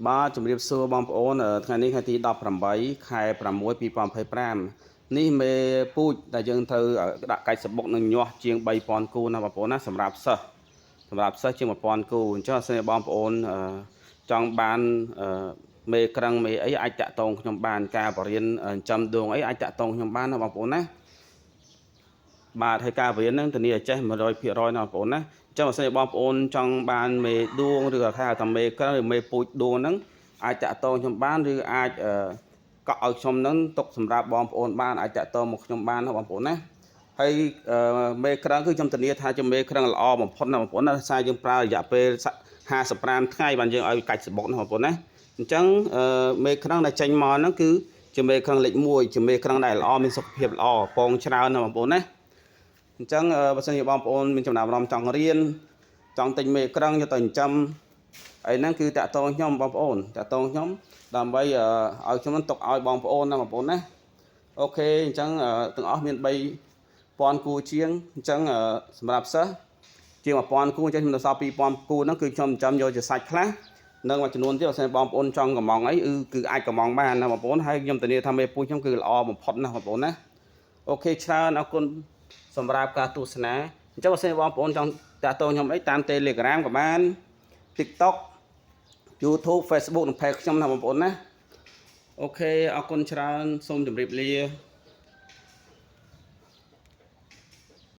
បាទជំរាបសួរបងប្អូនថ្ងៃនេះថ្ងៃទី18ខែ6 2025នេះមេពូជដែលយើងត្រូវដាក់កាច់សបុកនឹងញាស់ជាង3000គូណាបងប្អូនណាសម្រាប់សិស្សសម្រាប់សិស្សជាង1000គូអញ្ចឹងអសិលបងប្អូនចង់បានមេក្រឹងមេអីអាចតាក់ទងខ្ញុំបានការបរៀនចិញ្ចឹមដួងអីអាចតាក់ទងខ្ញុំបានណាបងប្អូនណាបាទហើយការបរៀនហ្នឹងធានាឲ្យចេះ100%ណាបងប្អូនណាអញ្ចឹងបើសិនជាបងប្អូនចង់បានមេដួងឬក៏ថាមេក្រឹងឬមេពូជដួងហ្នឹងអាចតាក់ទងខ្ញុំបានឬអាចកក់ឲ្យខ្ញុំហ្នឹងទុកសម្រាប់បងប្អូនបានអាចតាក់ទងមកខ្ញុំបានណាបងប្អូនណាហើយមេក្រឹងគឺខ្ញុំធានាថាជាមេក្រឹងល្អបំផុតណាបងប្អូនណាដោយសារយើងប្រើរយៈពេល55ថ្ងៃបានយើងឲ្យកាច់សបុកណាបងប្អូនណាអញ្ចឹងមេក្រឹងដែលចេញមកហ្នឹងគឺជាមេក្រឹងលេខ1ជាមេក្រឹងដែលល្អមានសុខភាពល្អពងច្រើនណាបងប្អូនណាអញ្ចឹងបើសិនជាបងប្អូនមានចំណាប់អារម្មណ៍ចង់រៀនចង់ទិញមេក្រឹងយកទៅចិញ្ចឹមអីហ្នឹងគឺតាក់ទងខ្ញុំបងប្អូនតាក់ទងខ្ញុំដើម្បីឲ្យខ្ញុំនឹងទុកឲ្យបងប្អូនណាបងប្អូនណាOK អញ្ចឹងទាំងអស់មាន3000គូជាងអញ្ចឹងសម្រាប់សិស្សជាង1000គូអញ្ចឹងខ្ញុំនៅសល់2000គូហ្នឹងគឺខ្ញុំចិញ្ចឹមយកជាសាច់ខ្លះនិងមួយចំនួនទៀតបើសិនបងប្អូនចង់កំងអីគឺអាចកំងបានណាបងប្អូនហើយខ្ញុំធានាថាមេពូជខ្ញុំគឺល្អបំផុតណាបងប្អូនណាOK ច្រើនអរគុណសម្រាប់ការទស្សនាអញ្ចឹងបើសិនបងប្អូនចង់តាក់ទងខ្ញុំអីតាម Telegram ក៏បាន TikTok YouTube Facebook និង Page ខ្ញុំណាបងប្អូនណាOK អរគុណច្រើនសូមជម្រាបលា។